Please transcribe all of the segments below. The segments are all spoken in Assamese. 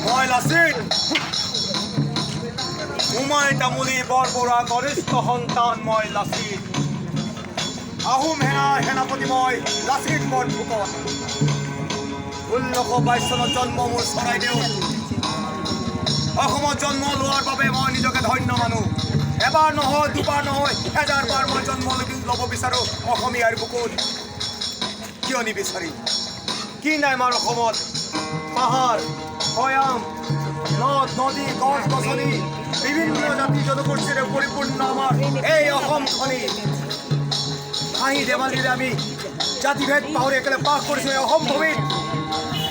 মই লাচিত মোমাই তামুলী বৰবৰুৱা গৰিষ্ঠ সন্তান। মই লাচিত, আহোম সেনাৰ সেনাপতি মই লাচিত বৰফুকন। 1622 চনত জন্ম মোৰ চৰাইদেউত। অসমত জন্ম লোৱাৰ বাবে মই নিজকে ধন্য মানো। এবাৰ নহয়, দুবাৰ নহয়, হেজাৰ বাৰ মই জন্ম ল'ব বিচাৰোঁ অসমীয়াৰ বুকুত। কিয় নিবিচাৰিম? কি নাই আমাৰ অসমত? পাহাৰ, ভৈয়াম, নদ নদী, গছ গছনি, বিভিন্ন জাতি জনগোষ্ঠীৰে পৰিপূৰ্ণ আমাৰ এই অসমখনি। হাঁহি ধেমালিৰে আমি জাতিভেদ পাহৰি একেলগে বাস কৰিছোঁ এই অসম ভূমিত।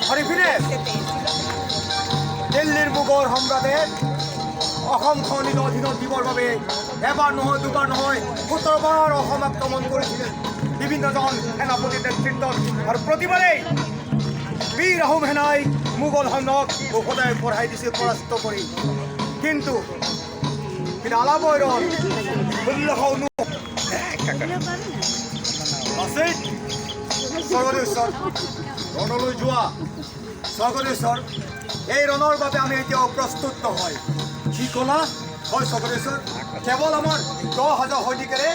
আৰু ইপিনে দিল্লীৰ মোগল সম্ৰাটে অসমখন নিজৰ অধীনত দিবৰ বাবে এবাৰ নহয়, দুবাৰ নহয়, 17বাৰ অসম আক্ৰমণ কৰিছিল বিভিন্নজন সেনাপতিৰ নেতৃত্বত। আৰু প্ৰতিবাৰেই বীৰ আহোম সেনাই মোগল সৈন্যক ওভতাই পঢ়াই দিছিল পৰাস্ত কৰি। কিন্তু কিন্তু আলাবৈ ৰণ 16 লাচিত। স্বৰ্গদেউ, ৰণলৈ যোৱা। স্বৰ্গদেউ, এই ৰণৰ বাবে আমি এতিয়াও প্ৰস্তুত নহয়। কি ক'লা? হয় স্বৰ্গদেউ, কেৱল আমাৰ 10,000 সৈনিকেৰে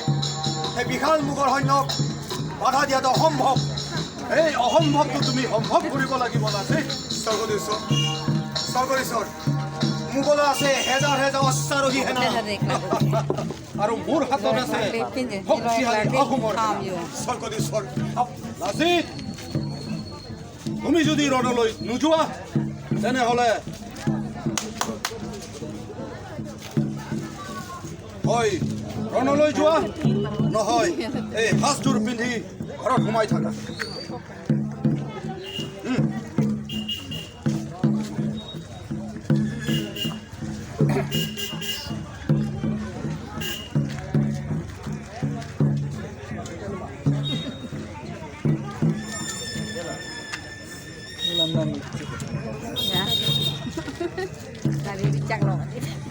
সেই বিশাল মোগল সৈন্যক বাধা দিয়াটো অসম্ভৱ। এই অসম্ভৱটো তুমি সম্ভৱ কৰিব লাগিব লাচিত। স্বৰ্গদেউ, স্বৰ্গদেউ, মোগলৰ আছে হেজাৰ হেজাৰ অশ্বাৰোহী সেনা। আৰু মোৰ হাতত আছে শক্তিশালী আহোমৰ সেনা। স্বৰ্গদেউ, লাচিত, তুমি যদি ৰণলৈ নোযোৱা তেনেহ'লে হয় ৰণলৈ যোৱা, নহয় এই সাজযোৰ পিন্ধি ঘৰত সোমাই থাকা।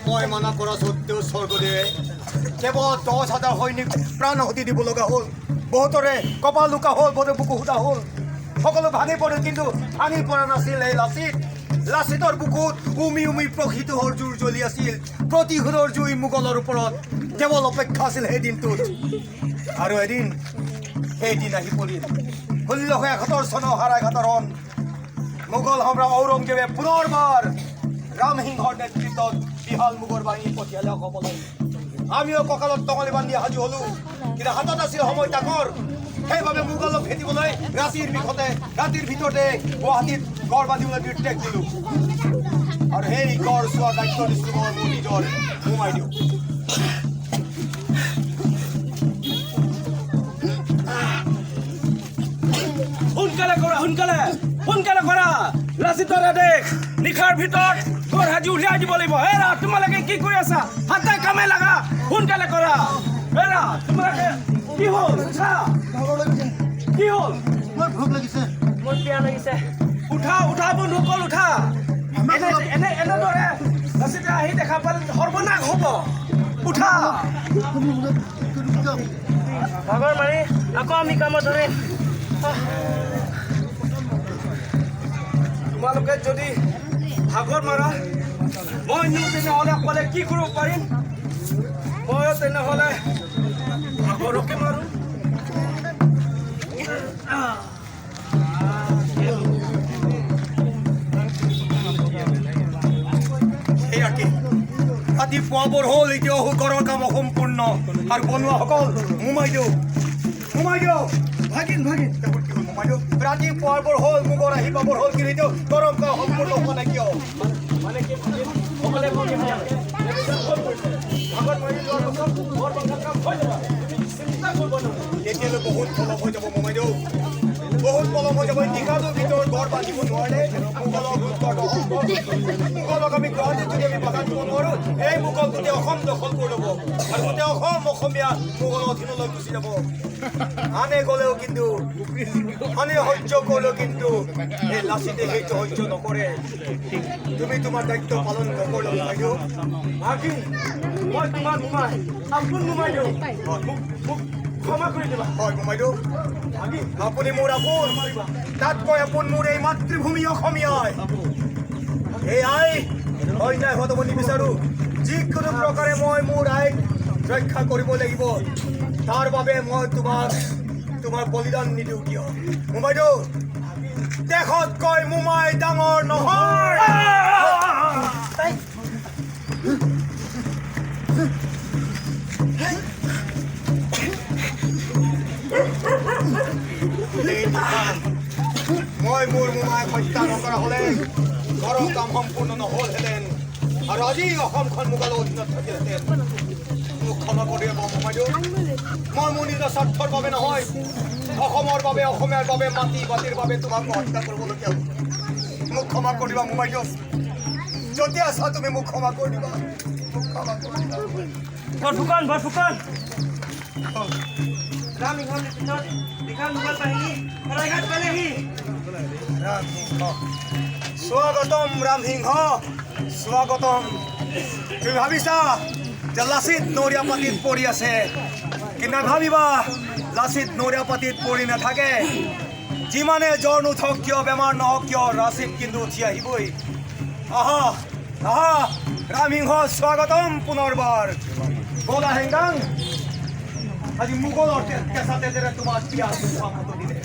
মই মানা কৰা সত্ত্বেও স্বৰ্গদেৱে কেৱল 10,000 সৈনিক প্ৰাণ আহুতি দিব লগা হ'ল। বহুতৰে কপাল লুকা হ'ল, বহুতে বুকু ফুটা হ'ল, সকলো ভাঙি পৰিল। কিন্তু ভাঙি পৰা নাছিল এই লাচিত। লাচিতৰ বুকুত উমি উমি প্ৰতিশোধৰ জোৰ জ্বলি আছিল, প্ৰতিশোধৰ জুই মোগলৰ ওপৰত। কেৱল অপেক্ষা আছিল সেই দিনটোত। আৰু এদিন সেই দিন আহি পৰিল। 1671 চনৰ শৰাইঘাটৰ ৰণ। মোগল সম্ৰাট ঔৰংজেবে পুনৰবাৰ ৰামসিংহৰ নেতৃত্বত বিশাল মোগল বাহিনী পঠিয়ালে অসমলৈ। আমিও কঁকালত টঙালি বান্ধি সাজু হ'লো, কিন্তু হাতত আছিল সময় তাকৰ। সেইবাবে মোগলক ভেটিবলৈ ৰাতিৰ ভিতৰতে গুৱাহাটীত গড় বান্ধিবলৈ নিৰ্দেশ দিলোঁ। আৰু সেই গড় চোৱাৰ দায়িত্ব দিছিলোঁ মই মোৰ নিজৰ মোমাইদেউক। সোনকালে কৰা, সোনকালে, সোনকালে কৰা। লাচিতৰ আদেশ, নিশাৰ ভিতৰত গড় সাজি উলিয়াই দিব লাগিব। হেৰা, তোমালোকে কি কৰি আছা? হাতে কামে লাগা, সোনকালে কৰা। হেৰা, তোমালোকে কি হ'ল? উঠা, কি হ'ল? মোৰ ভোক লাগিছে। মোৰ পিয়াহ লাগিছে। উঠা, উঠা বন্ধুসকল, উঠা। এনে এনে এনেদৰে লাচিতে আহি দেখা পালে সৰ্বনাশ হ'ব। উঠা। ভাগৰ মাৰি আকৌ আমি কামত ধৰিম। তোমালোকে যদি ভাগৰ মাৰা, মইনো তেনেহ'লে অকলে কি কৰিব পাৰিম? ময়ো তেনেহ'লে ভাগৰকে মাৰোঁ। সেয়াকে ৰাতিপুৱাবোৰ হ'ল, এতিয়াও গড়ৰ কাম অসম্পূৰ্ণ। আৰু বনোৱাসকল, মোমাইদেউ, মোমাইদেউ, ভাগিন, ভাগিন। মোমাইদেউ, ৰাতিপুৱাবোৰ হ'ল, মোগল আহি পাবৰ হ'ল, কিন্তু এতিয়াও গৰম কাম সম্পূৰ্ণ হোৱা নাই কিয়? মানে কি, সকলে ভাগৰ মাৰি লোৱাৰ পাছত ঘৰ বন্ধা কাম হৈ যাব, তুমি চিন্তা কৰিব নালাগে। তেতিয়ালৈ বহুত পলম হৈ যাব মোমাইদেউ, বহুত পলম হৈ যাব। নিশাটোৰ ভিতৰত গড় গড় বান্ধিব নোৱাৰিলে মোগলক ৰোধ কৰাটো অসম্ভৱ। মোগলক আমি গুৱাহাটীত যদি আমি বাধা দিব নোৱাৰোঁ, এই মোগল গোটেই অসম দখল কৰি ল'ব আৰু গোটেই অসম অসমীয়া মোগলৰ অধীনলৈ গুচি যাব। আনে গ'লেও কিন্তু, আনে সহ্য কৰিলেও কিন্তু এই লাচিতে সেইটো সহ্য নকৰে। তুমি তোমাৰ দায়িত্ব পালন নকৰিলে বাইদেউ। ভাগিন, মই তোমাৰ মোমাই, আপোন মোমাইদেউ, মোক ক্ষমা কৰি দিবা। হয় মোমাইদেউ, আপুনি মোৰ আপোন, তাতকৈ আপোন মোৰ এই মাতৃভূমি অসমীয়াই। এই আই অন্যায় হোৱাটো মই নিবিচাৰোঁ। যিকোনো প্ৰকাৰে মই মোৰ আইক ৰক্ষা কৰিব লাগিব, তাৰ বাবে মই তোমাক তোমাৰ বলিদান নিদিওঁ কিয় মোমাইদেউ? দেশতকৈ মোমাই ডাঙৰ নহয়। মই মোৰ মোমাইক হত্যা নকৰা হ'লে ঘৰৰ কাম সম্পূৰ্ণ নহ'লহেঁতেন আৰু আজি অসমখন মোগলৰ অধীনত থাকিলহেঁতেন। মোক ক্ষমা কৰি দিব মোমাইদেউ। মই মোৰ নিজৰ স্বাৰ্থৰ বাবে নহয়, অসমৰ বাবে, অসমীয়াৰ বাবে, মাটি বাতিৰ বাবে তোমাক মই হত্যা কৰিবলগীয়া হ'ল। মোক ক্ষমা কৰি দিবা মোমাইদেউ। যদি আছা তুমি মোক ক্ষমা কৰি দিবা, মোক ক্ষমা কৰি দিবা। বৰফুকন, বৰফুকন, ৰাম সিংহৰ নেতৃত্বত বিশাল মোগল বাহিনী শৰাইঘাট পালেহি। ৰামসিংহ, স্বাগতম ৰামসিংহ, স্বাগতম। তুমি ভাবিছা যে লাচিত নৰিয়া পাতিত পৰি আছে, কিন্তু নাভাবিবা, লাচিত নৰিয়া পাতিত পৰি নাথাকে। যিমানে জ্বৰ নুঠক কিয়, বেমাৰ নহওক কিয়, লাচিত কিন্তু উঠি আহিবই। আহা আহা ৰামসিংহ, স্বাগতম পুনৰবাৰ। ব'লা হেংদাং, আজি মোগলৰ কেঁচা তেজেৰে তোমাৰ পিয়াজ দিলে।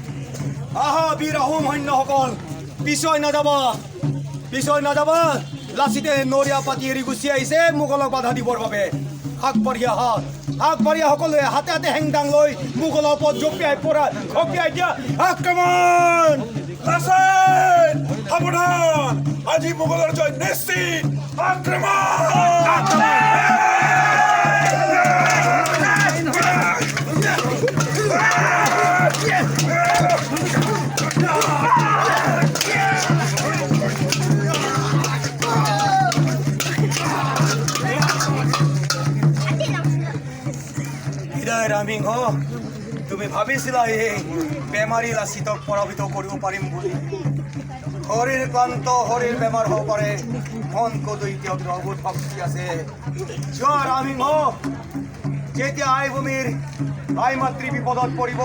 আহা বীৰ আহোম সৈন্যসকল, পিছুৱাই নাযাবা, পিছুৱাই নাযাবা। লাচিতে নৰিয়া পাতি এৰি গুচি আহিছে মোগলক বাধা দিবৰ বাবে। আগবাঢ়ি আহা, আগবাঢ়ি সকলোৱে হাতে হাতে হেংদাং লৈ মোগলৰ ওপৰত জঁপিয়াই পৰা, ঘপিয়াই দিয়া আক্ৰমণ। লাচিত, সাৱধান, আজি মোগলৰ জয় নিশ্চিত। আক্ৰমণ! হৃদয় ৰামসিংহ, তুমি ভাবিছিলা এই বেমাৰী লাচিতক পৰাভূত কৰিব পাৰিম বুলি। শৰীৰ ক্লান্ত, শৰীৰ বেমাৰ হ'ব পাৰে, মন কদৈ তেওঁক অবোধ শক্তি আছে। যোৱা ৰামসিংহ, যেতিয়া আই ভূমিৰ আই মাতৃ বিপদত পৰিব,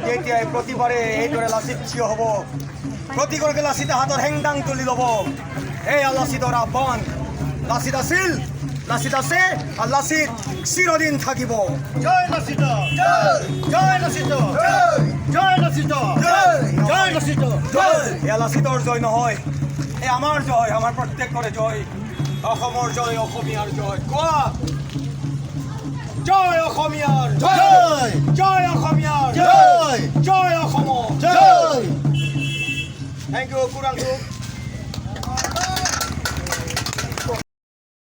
তেতিয়াই প্ৰতিবাৰে এইদৰে লাচিত থিয় হ'ব। প্ৰতিগৰাকী লাচিতে হাতত হেংদাং তুলি ল'ব। এয়া লাচিতৰ আহ্বান। লাচিত আছিল, লাচিত আছে আৰু লাচিত চিৰদিন থাকিব। জয় লাচিত, জয় লাচিত, জয় লাচিত, জয় লাচিত, জয়। এয়া লাচিতৰ জয় নহয়, এই আমাৰ জয়, আমাৰ প্ৰত্যেকৰে জয়, অসমৰ জয়, অসমীয়াৰ জয়। কোৱা, জয় অসমীয়াৰ জয়, জয় অসমীয়াৰ জয়, জয় অসমৰ জয়। Thank you কুৰাংচু।